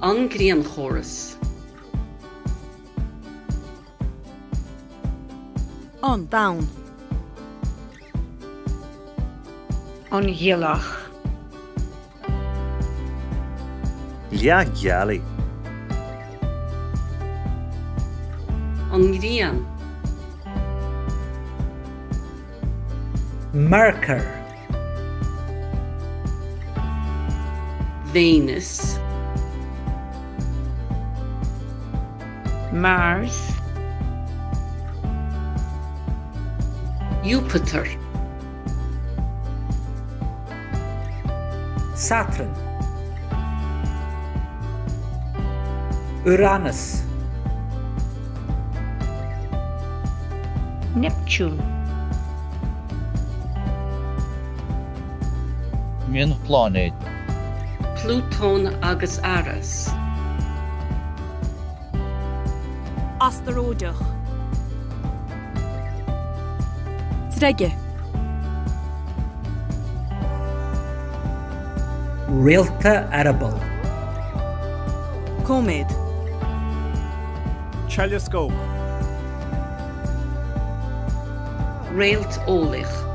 An Grianchóras. An Domhan. An Ghealach. Leath ghealaí. An Ghrian. Mearcair. Véineas. Mars. Iúpatar. Satarn. Úránas. Neiptiún. Mionphláinéid. Plútón agus Eris. Astaróideach. Dreige. Réalta eireabaill. Cóiméad. Teileascóp. Réalteolaíoch.